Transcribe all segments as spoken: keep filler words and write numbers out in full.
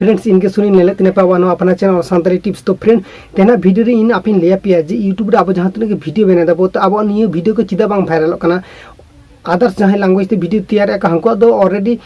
Friends, ᱤᱧ ᱜᱮ ᱥᱩᱱᱤᱞ, ᱧᱮᱞᱮᱫ ᱛᱤᱧᱟᱹ ᱯᱮ ᱟᱵᱚᱣᱟᱜ ᱱᱚᱣᱟ ᱟᱯᱱᱟᱨ ᱪᱮᱱᱮᱞ ᱥᱟᱱᱛᱟᱲᱤ ᱴᱤᱯᱥ᱾ ᱛᱚ ᱯᱷᱨᱮᱱᱰ, ᱛᱮᱦᱮᱧᱟᱜ ᱵᱷᱤᱰᱤᱭᱳ ᱨᱮ ᱤᱧ ᱟᱯᱮᱧ ᱞᱟᱹᱭ ᱟᱯᱮᱭᱟ ᱡᱮ ᱤᱭᱩᱴᱩᱵᱽ ᱨᱮ ᱟᱵᱚ ᱡᱟᱦᱟᱸ ᱛᱤᱱᱟᱹᱜ ᱜᱮ ᱵᱷᱤᱰᱤᱭᱳ ᱵᱮᱱᱟᱣ ᱫᱟᱵᱚ, ᱛᱚ ᱟᱵᱚᱣᱟᱜ ᱱᱤᱭᱟᱹ ᱵᱷᱤᱰᱤᱭᱳ ᱠᱚ ᱪᱮᱫᱟᱜ ᱵᱟᱝ ᱵᱷᱟᱭᱨᱟᱞᱚᱜ ᱠᱟᱱᱟ? ᱟᱫᱟᱨᱥ ᱡᱟᱦᱟᱸᱭ ᱞᱮᱝᱜᱩᱭᱮᱡᱽ ᱛᱮ ᱵᱷᱤᱰᱤᱭᱳ ᱛᱮᱭᱟᱨᱮᱫ ᱠᱚ, ᱦᱟᱹᱱᱠᱩᱣᱟᱜ ᱫᱚ ᱚᱞᱨᱮᱰᱤ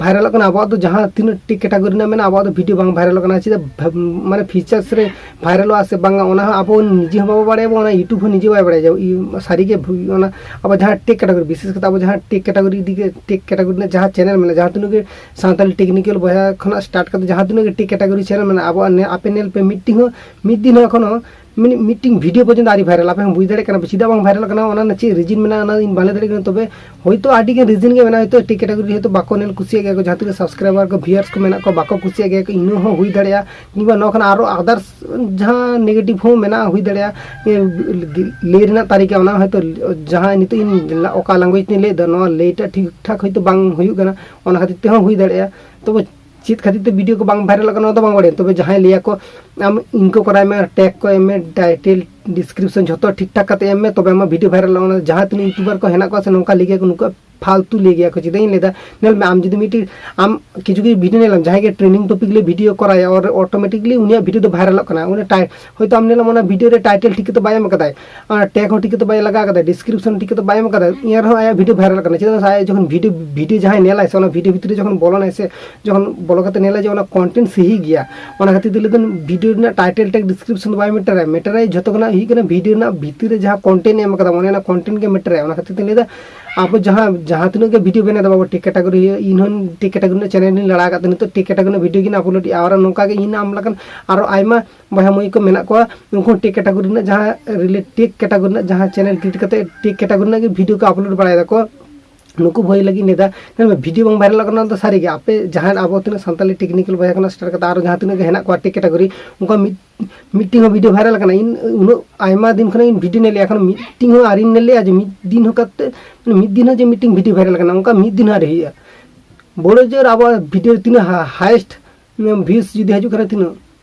ᱵᱷᱟᱭᱨᱟᱞᱚᱜ ᱠᱟᱱᱟ᱾ ᱟᱵᱚᱣᱟᱜ ᱫᱚ ᱡᱟᱦᱟᱸ ᱛᱤᱱᱟᱹᱜ ᱴᱮᱠ ᱠᱮᱴᱟᱜᱚᱨᱤ ᱨᱮᱱᱟᱜ ᱢᱮᱱᱟᱜᱼᱟ, ᱟᱵᱚᱣᱟᱜ ᱫᱚ ᱵᱷᱤᱰᱤᱭᱳ ᱵᱟᱝ ᱵᱷᱟᱭᱨᱟᱞᱚᱜ ᱠᱟᱱᱟ᱾ ᱪᱮᱫᱟᱜ ᱵᱷᱟ-, ᱢᱟᱱᱮ ᱯᱷᱤᱪᱟᱨᱥ ᱨᱮ ᱵᱷᱟᱭᱨᱟᱞᱚᱜᱼᱟ ᱥᱮ ᱵᱟᱝᱟ, ᱚᱱᱟ ᱦᱚᱸ ᱟᱵᱚ ᱱᱤᱡᱮ ᱦᱚᱸ ᱵᱟᱵᱚ ᱵᱟᱲᱟᱭᱟ, ᱚᱱᱟ ᱤᱭᱩᱴᱩᱵᱽ ᱦᱚᱸ ᱱᱤᱡᱮ ᱵᱟᱭ ᱵᱟᱲᱟᱭᱟ ᱡᱮ ᱤᱭᱩ-, ᱥᱟᱹᱨᱤᱜᱮ ᱵᱷᱩ-, ᱚᱱᱟ ᱟᱵᱚ ᱡᱟᱦᱟᱸ ᱴᱮᱠ ᱠᱮᱴᱟᱜᱚᱨᱤ, ᱵᱤᱥᱮᱥ ᱠᱟᱛᱮ ᱟᱵᱚ ᱡᱟᱦᱟᱸ ᱴᱮᱠ ᱠᱮᱴᱟᱜᱚᱨᱤ ᱤᱫᱤ ᱠᱟᱛᱮ, ᱴᱮᱠ ᱠᱮᱴᱟᱜᱚᱨᱤ ᱨᱮᱱᱟᱜ ᱡᱟᱦᱟᱸ ᱪᱮᱱᱮᱞ ᱢᱮᱱᱟᱜᱼᱟ, ᱡᱟᱦᱟᱸ ᱛᱤᱱᱟᱹᱜ ᱜᱮ ᱥᱟᱱᱛᱟᱲᱤ ᱴᱮᱠᱱᱤᱠᱮᱞ ᱵᱚᱭᱦᱟ ᱠᱷᱚᱱᱟᱜ ᱥᱴᱟᱨᱴ ᱠᱟᱛᱮ ᱡᱟᱦᱟᱸ ᱛᱤᱱᱟᱹᱜ ᱜᱮ ᱴᱮᱠ ᱠᱮᱴᱟᱜᱚᱨᱤ ᱪᱮᱱᱮᱞ ᱢᱮᱱᱟᱜᱼᱟ, ᱟᱵᱚᱣᱟᱜ ᱱᱮ-, ᱟᱯᱮ ᱧᱮᱞ ᱯᱮ, ᱢᱤᱫᱴᱤᱡ ᱦᱚᱸ, ᱢᱤᱫ ᱫᱤᱱ ᱦᱚᱸ ᱮᱠᱷᱚᱱᱳ ᱢᱤᱫ-, ᱢᱤᱫᱴᱤᱝ ᱵᱷᱤᱰᱤᱭᱳ ᱯᱚᱨᱡᱚᱱᱛᱚ ᱟᱹᱣᱨᱤ ᱵᱷᱟᱭᱨᱟᱞ᱾ ᱟᱯᱮ ᱦᱚᱸ ᱵᱩᱡᱽ ᱫᱟᱲᱮᱭᱟᱜ ᱠᱟᱱᱟ ᱯᱮ ᱪᱮᱫᱟᱜ ᱵᱟᱝ ᱵᱷᱟᱭᱨᱟᱞᱚᱜ ᱠᱟᱱᱟ, ᱚᱱᱟ ᱨᱮᱱᱟᱜ ᱪᱮᱫ ᱨᱤᱡᱤᱱ ᱢᱮᱱᱟᱜᱼᱟ, ᱚᱱᱟ ᱤᱧ ᱵᱟᱞᱮ ᱫᱟᱲᱮᱭᱟᱜ ᱠᱟᱱᱟ᱾ ᱛᱚᱵᱮ ᱦᱳᱭᱛᱳ ᱟᱹᱰᱤ ᱜᱟᱱ ᱨᱤᱡᱤᱱ ᱜᱮ ᱢᱮᱱᱟᱜᱼᱟ, ᱦᱳᱭᱛᱳ ᱴᱮᱠ ᱠᱮᱴᱟᱜᱚᱨᱤ ᱦᱳᱭᱛᱳ ᱵᱟᱠᱚ ᱧᱮᱞ ᱠᱩᱥᱤᱭᱟᱜ ᱜᱮᱭᱟ ᱠᱚ, ᱡᱟᱦᱟᱸ ᱛᱤᱱᱟᱹᱜ ᱥᱟᱵᱥᱠᱨᱟᱭᱵᱟᱨ ᱠᱚ, ᱵᱷᱤᱭᱩᱣᱟᱨᱥ ᱠᱚ ᱢᱮᱱᱟᱜ ᱠᱚᱣᱟ, ᱵᱟᱠᱚ ᱠᱩᱥᱤᱭᱟᱜ ᱜᱮᱭᱟ ᱠᱚ, ᱤᱱᱟᱹ ᱦᱚᱸ ᱦᱩᱭ ᱫᱟᱲᱮᱭᱟᱜᱼᱟ᱾ ᱠᱤᱝᱵᱟ ᱱᱚᱣᱟ ᱠᱷᱚᱱ ᱟᱨᱚ ᱟᱫᱟᱨᱥ ᱡᱟᱦᱟᱸ ᱱᱮᱜᱮᱴᱤᱵᱷ ᱦᱚᱸ ᱢᱮᱱᱟᱜᱼᱟ, ᱦᱩᱭ ᱫᱟᱲᱮᱭᱟᱜᱼᱟ᱾ ᱤᱭᱟᱹ, ᱞᱟᱹᱭ ᱨᱮᱱᱟᱜ ᱛᱟᱹᱨᱤᱠᱟ, ᱚᱱᱟ ᱦᱚᱭᱛᱳ ᱡᱟᱦᱟᱸ ᱱᱤᱛᱚᱜ ᱤᱧ ᱚᱠᱟ ᱞᱮᱝᱜᱩᱭᱮᱡᱽ ᱛᱤᱧ ᱞᱟᱹᱭ ᱮᱫᱟ, ᱱᱚᱣᱟ ᱞᱟᱹᱭᱴᱟᱜ ᱴᱷᱤᱠ ᱴᱷᱟᱠ ᱦᱚᱭᱛᱳ ᱵᱟᱝ ᱦᱩᱭᱩᱜ ᱠᱟᱱᱟ, ᱚᱱᱟ ᱠᱷᱟᱹᱛᱤᱨ ᱛᱮᱦᱚᱸ ᱦᱩᱭ ᱫᱟᱲᱮᱭᱟᱜᱼᱟ᱾ ᱛᱚᱵᱮ ᱪᱮᱫ ᱠᱷᱟᱹᱛᱤᱨ ᱛᱮ ᱵᱷᱤᱰᱤᱭᱳ ᱠᱚ ᱵᱟᱝ ᱵᱷᱟᱭᱨᱟᱞᱚᱜ ᱠᱟᱱᱟ, ᱚᱱᱟ ᱫᱚ ᱵᱟᱝ ᱵᱟᱲᱟᱭᱟ᱾ ᱛᱚᱵᱮ ᱡᱟᱦᱟᱸᱭ ᱞᱟᱹᱭᱟ ᱠᱚ, "ᱟᱢ ᱤᱱᱠᱳ ᱠᱚᱨᱟᱭ ᱢᱮ, ᱴᱮᱜᱽ ᱠᱚ ᱮᱢ ᱢᱮ, ᱴᱟᱭᱴᱮᱞ, ᱰᱤᱥᱠᱨᱤᱯᱥᱚᱱ ᱡᱷᱚᱛᱚ ᱴᱷᱤᱠ ᱴᱷᱟᱠ ᱠᱟᱛᱮ ᱮᱢ ᱢᱮ, ᱛᱚᱵᱮ ᱟᱢᱟᱜ ᱵᱷᱤᱰᱤᱭᱳ ᱵᱷᱟᱭᱨᱟᱞᱚᱜᱼᱟ", ᱚᱱᱟ ᱡᱟᱦᱟᱸ ᱛᱤᱱᱟᱹᱜ ᱤᱭᱩᱴᱩᱵᱟᱨ ᱠᱚ ᱦᱮᱱᱟᱜ ᱠᱚᱣᱟ ᱥᱮ ᱱᱚᱝᱠᱟ ᱞᱟᱹᱭ ᱜᱮᱭᱟ ᱠᱚ, ᱱᱩᱠᱩᱣᱟᱜ ᱯᱷᱟᱞᱛᱩ ᱞᱟᱹᱭ ᱜᱮᱭᱟ ᱠᱚ᱾ ᱪᱮᱫᱟᱜ ᱤᱧ ᱞᱟᱹᱭ ᱮᱫᱟ, ᱧᱮᱞ ᱢᱮ, ᱟᱢ ᱡᱩᱫᱤ ᱢᱤᱫᱴᱤᱡ, ᱟᱢ ᱠᱤᱪᱷᱩ ᱠᱤᱪᱷᱩ ᱵᱷᱤᱰᱤᱭᱳ ᱧᱮᱞᱟᱢ, ᱡᱟᱦᱟᱸᱭ ᱜᱮ ᱴᱨᱮᱱᱤᱝ ᱴᱚᱯᱤᱠ ᱞᱟᱹᱭ ᱵᱷᱤᱰᱤᱭᱳ ᱠᱚᱨᱟᱭᱟ, ᱚᱨ ᱚᱴᱳᱢᱮᱴᱤᱠᱞᱤ ᱩᱱᱤᱭᱟᱜ ᱵᱷᱤᱰᱤᱭᱳ ᱫᱚ ᱵᱷᱟᱭᱨᱟᱞᱚᱜ ᱠᱟᱱᱟ᱾ ᱩᱱᱤ ᱴᱟᱭ-, ᱦᱚᱭᱛᱳ ᱟᱢ ᱧᱮᱞᱟᱢ ᱚᱱᱟ ᱵᱷᱤᱰᱤᱭᱳ ᱨᱮ ᱴᱟᱭᱴᱮᱞ ᱴᱷᱤᱠ ᱠᱟᱛᱮ ᱵᱟᱭ ᱮᱢ ᱠᱟᱫᱟᱭ, ᱟᱨ ᱴᱮᱜᱽ ᱦᱚᱸ ᱴᱷᱤᱠ ᱠᱟᱛᱮ ᱵᱟᱭ ᱞᱟᱜᱟᱣ ᱠᱟᱫᱟ, ᱰᱤᱥᱠᱨᱤᱯᱥᱚᱱ ᱴᱷᱤᱠ ᱠᱟᱛᱮ ᱵᱟᱭ ᱮᱢ ᱠᱟᱫᱟ, ᱮᱱ ᱨᱮᱦᱚᱸ ᱟᱭᱟᱜ ᱵᱷᱤᱰᱤᱭᱳ ᱵᱷᱟᱭᱨᱟᱞ ᱠᱟᱱᱟ᱾ ᱪᱮᱫᱟᱜ ᱥᱮ ᱟᱭᱟᱜ ᱡᱚᱠᱷᱚᱱ ᱵᱷᱤᱰᱤᱭᱳ, ᱵᱷᱤᱰᱤᱭᱳ ᱡᱟᱦᱟᱸᱭ ᱧᱮᱞᱟᱭ ᱥᱮ ᱚᱱᱟ ᱵᱷᱤᱰᱤᱭᱳ ᱵᱷᱤᱛᱨᱤ ᱨᱮ ᱡᱚᱠᱷᱚᱱ ᱵᱚᱞᱚᱱᱟᱭ ᱥᱮ, ᱡᱚᱠᱷᱚᱱ ᱵᱚᱞᱚ ᱠᱟᱛᱮ ᱧᱮᱞᱟᱭ ᱡᱮ ᱚᱱᱟ ᱠᱚᱱᱴᱮᱱᱴ ᱥᱟᱹᱦᱤ ᱜᱮᱭᱟ, ᱚᱱᱟ ᱠᱷᱟᱹᱛᱤᱨ ᱛᱮ ᱞᱟᱹᱭ ᱫᱚ ᱵᱷᱤᱰᱤᱭᱳ ᱨᱮᱱᱟᱜ ᱴᱟᱭᱴᱮᱞ ᱴᱮᱜᱽ ᱰᱤᱥᱠᱨᱤᱯᱥᱚᱱ ᱫᱚ ᱵᱟᱭ ᱢᱮᱴᱟᱨᱟ᱾ ᱢᱮᱴᱟᱨᱟᱭ ᱡᱷᱚᱛᱚ ᱠᱷᱚᱱᱟᱜ ᱦᱩᱭᱩᱜ ᱠᱟᱱᱟ ᱵᱷᱤᱰᱤᱭᱳ ᱨᱮᱱᱟᱜ ᱵᱷᱤᱛᱤᱨ ᱨᱮ ᱡᱟᱦᱟᱸ ᱠᱚᱱᱴᱮᱱᱴ ᱮ ᱮᱢ ᱠᱟᱫᱟ, ᱚᱱᱮ ᱚᱱᱟ ᱠᱚᱱᱴᱮᱱᱴ ᱜᱮ ᱢᱮᱴᱟᱨᱟᱭ᱾ ᱚᱱᱟ ᱠᱷᱟᱹᱛᱤᱨ ᱛᱮ ᱞᱟᱹᱭ ᱫᱟ ᱟᱵᱚ ᱡᱟᱦᱟᱸ, ᱡᱟᱦᱟᱸ ᱛᱤᱱᱟᱹᱜ ᱜᱮ ᱵᱷᱤᱰᱤᱭᱳ ᱵᱮᱱᱟᱣ ᱫᱟ ᱵᱟᱵᱚ ᱴᱮᱜᱽ ᱠᱮᱴᱟᱜᱚᱨᱤ, ᱤᱧ ᱦᱚᱸ ᱴᱮᱜᱽ ᱠᱮᱴᱟᱜᱚᱨᱤ ᱨᱮᱱᱟᱜ ᱪᱮᱱᱮᱞ ᱤᱧ ᱞᱟᱲᱟ ᱟᱠᱟᱫ ᱛᱮ ᱱᱤᱛᱚᱜ ᱴᱮᱜᱽ ᱠᱮᱴᱟᱜᱚᱨᱤ ᱨᱮᱱᱟᱜ ᱵᱷᱤᱰᱤᱭᱳ ᱜᱮᱧ ᱟᱯᱞᱳᱰ ᱮᱫᱼᱟ᱾ ᱟᱨ ᱱᱚᱝᱠᱟ ᱜᱮ ᱤᱧ ᱟᱢ ᱞᱮᱠᱟᱱ ᱟᱨᱚ ᱟᱭᱢᱟ ᱵᱚᱭᱦᱟ ᱢᱟᱹᱭ ᱠᱚ ᱢᱮᱱᱟᱜ ᱠᱚᱣᱟ, ᱩᱱᱠᱩ ᱦᱚᱸ ᱴᱮᱜᱽ ᱠᱮᱴᱟᱜᱚᱨᱤ ᱨᱮᱱᱟᱜ ᱡᱟᱦᱟᱸ ᱨᱤᱞᱮᱴ, ᱴᱮᱜᱽ ᱠᱮᱴᱟᱜᱚᱨᱤ ᱨᱮᱱᱟᱜ ᱡᱟᱦᱟᱸ ᱪᱮᱱᱮᱞ ᱠᱨᱤᱭᱮᱴ ᱠᱟᱛᱮ ᱴᱮᱜᱽ ᱠᱮᱴᱟᱜᱚᱨᱤ ᱨᱮᱱᱟᱜ ᱜᱮ ᱵᱷᱤᱰᱤᱭᱳ ᱠᱚ ᱟᱯᱞᱳᱰ ᱵᱟᱲᱟᱭ ᱫᱟᱠᱚ᱾ ᱱᱩᱠᱩ ᱵᱷᱟᱹᱭ ᱞᱟᱹᱜᱤᱫ ᱱᱮᱫᱟ, ᱧᱮᱞ ᱢᱮ, ᱵᱷᱤᱰᱤᱭᱳ ᱵᱟᱝ ᱵᱷᱟᱭᱨᱟᱞᱚᱜ ᱠᱟᱱᱟ, ᱚᱱᱟ ᱫᱚ ᱥᱟᱹᱨᱤ ᱜᱮ᱾ ᱟᱯᱮ ᱡᱟᱦᱟᱸᱭ ᱟᱵᱚ ᱛᱤᱱᱟᱹᱜ ᱥᱟᱱᱛᱟᱞᱤ ᱴᱮᱠᱱᱤᱠᱮᱞ ᱵᱚᱭᱦᱟ ᱠᱷᱚᱱᱟᱜ ᱥᱴᱟᱨᱴ ᱠᱟᱛᱮ ᱟᱨᱚ ᱡᱟᱦᱟᱸ ᱛᱤᱱᱟᱹᱜ ᱜᱮ ᱦᱮᱱᱟᱜ ᱠᱚᱣᱟ ᱴᱮᱜᱽ ᱠᱮᱴᱟᱜᱚᱨᱤ, ᱚᱱᱠᱟ ᱢᱤᱫ, ᱢᱤᱫᱴᱤᱝ ᱦᱚᱸ ᱵᱷᱤᱰᱤᱭᱳ ᱵᱷᱟᱭᱨᱟᱞ ᱟᱠᱟᱱᱟ᱾ ᱤᱧ ᱩᱱᱟᱹᱜ ᱟᱭᱢᱟ ᱫᱤᱱ ᱠᱷᱚᱱᱟᱜ ᱤᱧ ᱵᱷᱤᱰᱤᱭᱳ ᱧᱮᱞᱮᱫᱼᱟ, ᱮᱠᱷᱚᱱ ᱢᱤᱫᱴᱤᱝ ᱦᱚᱸ ᱟᱹᱣᱨᱤᱧ ᱧᱮᱞᱮᱜᱼᱟ ᱡᱮ ᱢᱤᱫ ᱫᱤᱱ ᱦᱚᱸ ᱠᱟᱛᱮ, ᱢᱤᱫ ᱫᱤᱱ ᱦᱚᱸ ᱡᱮ ᱢᱤᱫᱴᱤᱝ ᱵᱷᱤᱰᱤᱭᱳ ᱵᱷᱟᱭᱨᱟᱞ ᱟᱠᱟᱱᱟ, ᱚᱱᱠᱟ ᱢᱤᱫ ᱫᱤᱱ ᱦᱚᱸ ᱟᱹᱣᱨᱤ ᱦᱩᱭᱩᱜᱼᱟ᱾ ᱵᱚᱲᱚ ᱡᱳᱨ ᱟᱵᱚᱣᱟᱜ ᱵᱷᱤᱰᱤᱭᱳ ᱨᱮ ᱛᱤᱱᱟᱹᱜ ᱦᱟ-, ᱦᱟᱭᱮᱥᱴ ᱵᱷᱤᱭᱩᱥ ᱡᱩᱫᱤ ᱦᱤᱡᱩᱜ ᱠᱟᱱᱟ, ᱛᱤᱱᱟᱹᱜ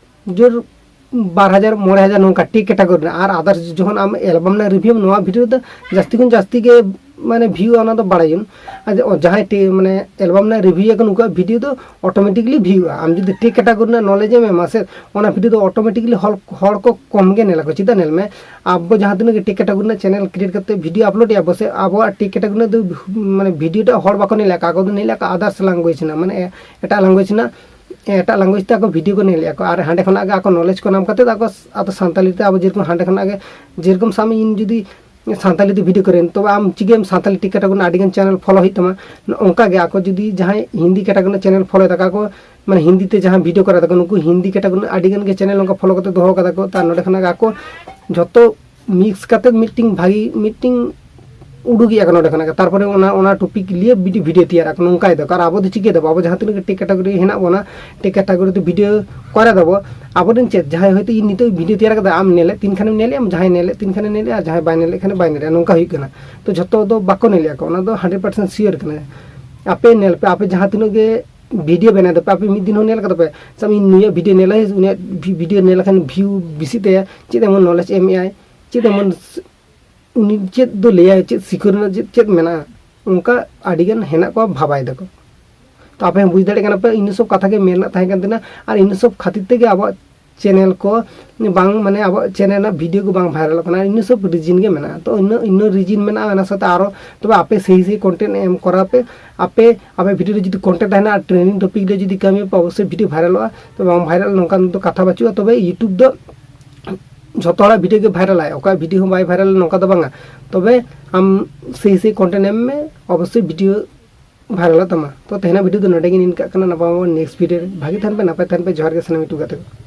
ᱡᱳᱨ ᱵᱟᱨ ᱦᱟᱡᱟᱨ, ᱢᱚᱬᱮ ᱦᱟᱡᱟᱨ ᱱᱚᱝᱠᱟ ᱴᱮᱜᱽ ᱠᱮᱴᱟᱜᱚᱨᱤ ᱨᱮᱱᱟᱜ᱾ ᱟᱨ ᱟᱫᱟᱨᱥ ᱡᱚᱠᱷᱚᱱ ᱟᱢ ᱮᱞᱵᱟᱢ ᱨᱮᱱᱟᱜ ᱨᱤᱵᱷᱤᱭᱩ ᱱᱚᱣᱟ ᱵᱷᱤᱰᱤᱭᱳ ᱫᱚ ᱡᱟᱹᱥᱛᱤ ᱠᱷᱚᱱ ᱡᱟᱹᱥᱛᱤ ᱜᱮ ᱢᱟᱱᱮ ᱵᱷᱤᱭᱩᱜᱼᱟ, ᱚᱱᱟ ᱫᱚ ᱵᱟᱲᱟᱭᱟᱹᱧ᱾ ᱟᱨ ᱡᱮ ᱚ-, ᱡᱟᱦᱟᱸᱭ ᱴᱤ-, ᱢᱟᱱᱮ ᱮᱞᱵᱟᱢ ᱨᱮᱱᱟᱜ ᱨᱤᱵᱷᱤᱭᱩ ᱟᱠᱟᱱ, ᱩᱱᱠᱩᱣᱟᱜ ᱵᱷᱤᱰᱤᱭᱳ ᱫᱚ ᱚᱴᱳᱢᱮᱴᱤᱠᱞᱤ ᱵᱷᱤᱭᱩᱜᱼᱟ᱾ ᱟᱢ ᱡᱩᱫᱤ ᱴᱮᱠ ᱠᱮᱴᱟᱜᱳᱨᱤ ᱨᱮᱱᱟᱜ ᱱᱚᱞᱮᱡᱽ ᱮᱢ ᱮᱢᱟ ᱥᱮ, ᱚᱱᱟ ᱵᱷᱤᱰᱤᱭᱳ ᱫᱚ ᱚᱴᱳᱢᱮᱴᱤᱠᱞᱤ ᱦᱚᱲ, ᱦᱚᱲ ᱠᱚ ᱠᱚᱢ ᱜᱮ ᱧᱮᱞ ᱟᱠᱚ᱾ ᱪᱮᱫᱟᱜ ᱧᱮᱞ ᱢᱮ, ᱟᱵᱚ ᱡᱟᱦᱟᱸ ᱛᱤᱱᱟᱹᱜ ᱜᱮ ᱴᱮᱠ ᱠᱮᱴᱟᱜᱳᱨᱤ ᱨᱮᱱᱟᱜ ᱪᱮᱱᱮᱞ ᱠᱨᱤᱭᱮᱴ ᱠᱟᱛᱮ ᱵᱷᱤᱰᱤᱭᱳ ᱟᱯᱞᱳᱰ ᱮᱫᱟ ᱵᱚ ᱥᱮ, ᱟᱵᱚᱣᱟᱜ ᱴᱮᱠ ᱠᱮᱴᱟᱜᱳᱨᱤ ᱨᱮᱱᱟᱜ ᱫᱚ ᱢᱟᱱᱮ ᱵᱷᱤᱰᱤᱭᱳ ᱴᱟᱜ ᱦᱚᱲ ᱵᱟᱠᱚ ᱧᱮᱞ ᱟᱠᱟᱫ, ᱟᱠᱚ ᱫᱚ ᱧᱮᱞ ᱟᱠᱟᱫ ᱟᱫᱟᱨᱥ ᱞᱟᱝᱜᱩᱭᱮᱡᱽ ᱨᱮᱱᱟᱜ, ᱢᱟᱱᱮ ᱮᱴᱟᱜ ᱞᱟᱝᱜᱩᱭᱮᱡᱽ ᱨᱮᱱᱟᱜ, ᱮᱴᱟᱜ ᱞᱟᱝᱜᱩᱭᱮᱡᱽ ᱛᱮ ᱟᱠᱚ ᱵᱷᱤᱰᱤᱭᱳ ᱠᱚ ᱧᱮᱞᱮᱫᱼᱟ ᱠᱚ᱾ ᱟᱨ ᱦᱟᱸᱰᱮ ᱠᱷᱚᱱᱟᱜ ᱜᱮ ᱟᱠᱚ ᱱᱚᱞᱮᱡᱽ ᱠᱚ ᱧᱟᱢ ᱠᱟᱛᱮ ᱟᱠᱚ ᱟᱫᱚ ᱥᱟᱱᱛᱟᱞᱤ ᱛᱮ ᱟᱵᱚ ᱡᱮᱨᱚᱠᱚᱢ ᱦᱟᱸᱰᱮ ᱠᱷᱚᱱᱟᱜ ᱜᱮ, ᱡᱮᱨᱚᱠᱚᱢ ᱥᱟᱵ ᱢᱮ ᱤᱧ ᱡᱩᱫᱤ ᱥᱟᱱᱛᱟᱞᱤ ᱛᱮ ᱵᱷᱤᱰᱤᱭᱳ ᱠᱚᱨᱮ, ᱛᱚᱵᱮ ᱟᱢ ᱪᱤᱠᱟᱹᱭᱟᱢ, ᱥᱟᱱᱛᱟᱞᱤ ᱴᱮᱠ ᱠᱮᱴᱟᱜᱳᱨᱤ ᱨᱮᱱᱟᱜ ᱟᱹᱰᱤ ᱜᱟᱱ ᱪᱮᱱᱮᱞ ᱯᱷᱚᱞᱳ ᱦᱩᱭᱩᱜ ᱛᱟᱢᱟ᱾ ᱱᱚᱜᱼᱚ ᱱᱚᱝᱠᱟ ᱜᱮ ᱟᱠᱚ ᱡᱩᱫᱤ ᱡᱟᱦᱟᱸᱭ ᱦᱤᱱᱫᱤ ᱠᱮᱴᱟᱜᱳᱨᱤ ᱨᱮᱱᱟᱜ ᱪᱮᱱᱮᱞ ᱯᱷᱚᱞᱳᱭ ᱫᱟᱠᱚ ᱟᱠᱚ, ᱢᱟᱱᱮ ᱦᱤᱱᱫᱤ ᱛᱮ ᱡᱟᱦᱟᱸ ᱵᱷᱤᱰᱤᱭᱳ ᱠᱚᱨᱟᱣ ᱫᱟᱠᱚ, ᱱᱩᱠᱩ ᱦᱤᱱᱫᱤ ᱠᱮᱴᱟᱜᱳᱨᱤ ᱨᱮᱱᱟᱜ ᱟᱹᱰᱤ ᱜᱟᱱ ᱜᱮ ᱪᱮᱱᱮᱞ ᱱᱚᱝᱠᱟ ᱯᱷᱚᱞᱳ ᱠᱟᱛᱮ ᱫᱚᱦᱚ ᱠᱟᱫᱟ ᱠᱚ᱾ ᱛᱟᱨ ᱱᱚᱰᱮ ᱠᱷᱚᱱᱟᱜ ᱜᱮ ᱟᱠᱚ ᱡᱷᱚᱛᱚ ᱢᱤᱠᱥ ᱠᱟᱛᱮ ᱢᱤᱫᱴᱤᱝ ᱵᱷᱟᱜᱤ ᱢᱤᱫᱴᱤᱝ ᱩᱰᱩᱠᱤᱭᱟ ᱠᱚ ᱱᱚᱰᱮ ᱠᱷᱚᱱᱟᱜ ᱜᱮ᱾ ᱛᱟᱨᱯᱚᱨᱮ ᱚᱱᱟ, ᱚᱱᱟ ᱴᱚᱯᱤᱠ ᱞᱤᱭᱮ ᱵᱷᱤᱰᱤᱭᱳ, ᱵᱷᱤᱰᱤᱭᱳ ᱛᱮᱭᱟᱨᱟ ᱠᱚ, ᱱᱚᱝᱠᱟᱭ ᱫᱟᱠᱚ᱾ ᱟᱨ ᱟᱵᱚ ᱫᱚ ᱪᱤᱠᱟᱹᱭ ᱫᱟᱵᱚ? ᱟᱵᱚ ᱡᱟᱦᱟᱸ ᱛᱤᱱᱟᱹᱜ ᱜᱮ ᱴᱮᱠ ᱠᱮᱴᱟᱜᱳᱨᱤ ᱦᱮᱱᱟᱜ ᱵᱚᱱᱟ, ᱴᱮᱠ ᱠᱮᱴᱟᱜᱳᱨᱤ ᱛᱮ ᱵᱷᱤᱰᱤᱭᱳ ᱠᱚᱨᱟᱣ ᱫᱟᱵᱚ, ᱟᱵᱚᱨᱮᱱ ᱪᱮᱫ, ᱡᱟᱦᱟᱸᱭ ᱦᱚᱭᱛᱳ ᱤᱧ ᱱᱤᱛᱚᱜ ᱵᱷᱤᱰᱤᱭᱳ ᱛᱮᱭᱟᱨ ᱠᱟᱫᱟ, ᱟᱢ ᱧᱮᱞᱮᱫ ᱛᱤᱱ ᱠᱷᱟᱱᱮᱢ ᱧᱮᱞᱮᱫᱼᱟ, ᱡᱟᱦᱟᱸᱭ ᱧᱮᱞᱮᱫ ᱛᱤᱱ ᱠᱷᱟᱱᱮ ᱧᱮᱞᱮᱫᱼᱟ, ᱡᱟᱦᱟᱸᱭ ᱵᱟᱭ ᱧᱮᱞᱮᱫ ᱠᱷᱟᱱᱮ ᱵᱟᱭ ᱧᱮᱞᱮᱫᱼᱟ, ᱱᱚᱝᱠᱟ ᱦᱩᱭᱩᱜ ᱠᱟᱱᱟ᱾ ᱛᱚ ᱡᱷᱚᱛᱚ ᱫᱚ ᱵᱟᱠᱚ ᱧᱮᱞᱮᱫᱼᱟ ᱠᱚ, ᱚᱱᱟ ᱫᱚ ᱦᱟᱱᱰᱨᱮᱰ ᱯᱟᱨᱥᱮᱱᱴ ᱥᱤᱭᱳᱨ ᱠᱟᱱᱟ᱾ ᱟᱯᱮ ᱧᱮᱞ ᱯᱮ, ᱟᱯᱮ ᱡᱟᱦᱟᱸ ᱛᱤᱱᱟᱹᱜ ᱜᱮ ᱵᱷᱤᱰᱤᱭᱳ ᱵᱮᱱᱟᱣ ᱫᱟᱯᱮ, ᱟᱯᱮ ᱢᱤᱫ ᱫᱤᱱ ᱦᱚᱸ ᱧᱮᱞ ᱠᱟᱫᱟ ᱯᱮ ᱥᱮ ᱩᱱᱤᱭᱟᱜ ᱵᱷᱤᱰᱤᱭᱳ ᱧᱮᱞ ᱞᱮᱠᱷᱟᱱ ᱵᱷᱤᱭᱩ ᱵᱮᱥᱤᱜ ᱛᱟᱭᱟ, ᱪᱮᱫ ᱮᱢᱚᱱ ᱱᱚᱞᱮᱡᱽ ᱮᱢ ᱮᱜᱼᱟᱭ, ᱪᱮᱫ ᱮᱢᱚᱱ ᱩᱱᱤ ᱪᱮᱫ ᱫᱚ ᱞᱟᱹᱭᱟᱭ, ᱪᱮᱫ ᱥᱤᱠᱷᱟᱹᱣ ᱨᱮᱱᱟᱜ ᱪᱮᱫ, ᱪᱮᱫ ᱢᱮᱱᱟᱜᱼᱟ, ᱚᱱᱠᱟ ᱟᱹᱰᱤᱜᱟᱱ ᱦᱮᱱᱟᱜ ᱠᱚᱣᱟ ᱵᱷᱟᱵᱟᱭ ᱫᱟᱠᱚ᱾ ᱛᱚ ᱟᱯᱮ ᱦᱚᱸ ᱵᱩᱡᱽ ᱫᱟᱲᱮᱭᱟᱜ ᱠᱟᱱᱟ ᱯᱮ, ᱤᱱᱟᱹ ᱥᱚᱵ ᱠᱟᱛᱷᱟ ᱜᱮ ᱢᱮᱱ ᱨᱮᱱᱟᱜ ᱛᱟᱦᱮᱸ ᱠᱟᱱ ᱛᱟᱦᱮᱱᱟ᱾ ᱟᱨ ᱤᱱᱟᱹ ᱥᱚᱵ ᱠᱷᱟᱹᱛᱤᱨ ᱛᱮᱜᱮ ᱟᱵᱚᱣᱟᱜ ᱪᱮᱱᱮᱞ ᱠᱚ ᱵᱟᱝ, ᱢᱟᱱᱮ ᱟᱵᱚᱣᱟᱜ ᱪᱮᱱᱮᱞ ᱨᱮᱱᱟᱜ ᱵᱷᱤᱰᱤᱭᱳ ᱠᱚ ᱵᱟᱝ ᱵᱷᱟᱭᱨᱟᱞᱚᱜ ᱠᱟᱱᱟ᱾ ᱤᱱᱟᱹ ᱥᱚᱵ ᱨᱤᱡᱤᱱ ᱜᱮ ᱢᱮᱱᱟᱜᱼᱟ, ᱤᱱᱟᱹ ᱥᱚᱵ ᱨᱤᱡᱤᱱ ᱢᱮᱱᱟᱜᱼᱟ᱾ ᱚᱱᱟ ᱥᱟᱶᱛᱮ ᱟᱨᱚ ᱛᱚᱵᱮ ᱟᱯᱮ ᱥᱮᱭ ᱥᱮᱭ ᱠᱚᱱᱴᱮᱱᱴ ᱮᱢ ᱠᱚᱨᱟᱣ ᱯᱮ᱾ ᱟᱯᱮ, ᱟᱯᱮ ᱵᱷᱤᱰᱤᱭᱳ ᱨᱮ ᱡᱩᱫᱤ ᱠᱚᱱᱴᱮᱱᱴ ᱛᱟᱦᱮᱱᱟ ᱟᱨ ᱴᱨᱮᱱᱰᱤᱝ ᱴᱚᱯᱤᱠ ᱨᱮ ᱡᱩᱫᱤ ᱠᱟᱹᱢᱤ ᱯᱮ, ᱚᱵᱚᱥᱥᱳᱭ ᱵᱷᱤᱰᱤᱭᱳ ᱵᱷᱟᱭᱨᱟᱞᱚᱜᱼᱟ᱾ ᱛᱚᱵᱮ ᱵᱟᱝ ᱵᱷᱟᱭᱨᱟᱞ ᱱᱚᱝᱠᱟᱱ ᱫᱚ ᱠᱟᱛᱷᱟ ᱵᱟᱹᱪᱩᱜᱼᱟ᱾ ᱛᱚᱵᱮ ᱤᱭᱩᱴᱩᱵᱽ ᱫᱚ ᱡᱷᱚᱛᱚ ᱦᱚᱲᱟᱜ ᱵᱷᱤᱰᱤᱭᱳ ᱜᱮ ᱵᱷᱟᱭᱨᱟᱞᱟᱭ, ᱚᱠᱚᱭᱟᱜ ᱵᱷᱤᱰᱤᱭᱳ ᱦᱚᱸ ᱵᱟᱭ ᱵᱷᱟᱭᱨᱟᱞ ᱱᱚᱝᱠᱟ ᱫᱚ ᱵᱟᱝᱟ᱾ ᱛᱚᱵᱮ ᱟᱢ ᱥᱮᱭ ᱥᱮᱭ ᱠᱚᱱᱴᱮᱱᱴ ᱮᱢ ᱢᱮ, ᱚᱵᱚᱥᱥᱳᱭ ᱵᱷᱤᱰᱤᱭᱳ ᱵᱷᱟᱭᱨᱟᱞᱚᱜ ᱛᱟᱢᱟ᱾ ᱛᱚ ᱛᱮᱦᱮᱧᱟᱜ ᱵᱷᱤᱰᱤᱭᱳ ᱫᱚ ᱱᱚᱰᱮ ᱜᱮ ᱱᱤᱱᱠᱟᱜ ᱠᱟᱱᱟ᱾ ᱱᱟᱯᱟᱭ ᱱᱮᱠᱥᱴ ᱵᱷᱤᱰᱤᱭᱳ ᱨᱮ᱾ ᱵᱷᱟᱜᱮ ᱛᱟᱦᱮᱱ ᱯᱮ, ᱱᱟᱯᱟᱭ ᱛᱟᱦᱮᱱ ᱯᱮ᱾ ᱡᱚᱦᱟᱨ ᱜᱮ ᱥᱟᱱᱟᱢ ᱤᱭᱩᱴᱩᱵᱽ ᱜᱟᱛᱮ ᱠᱚ᱾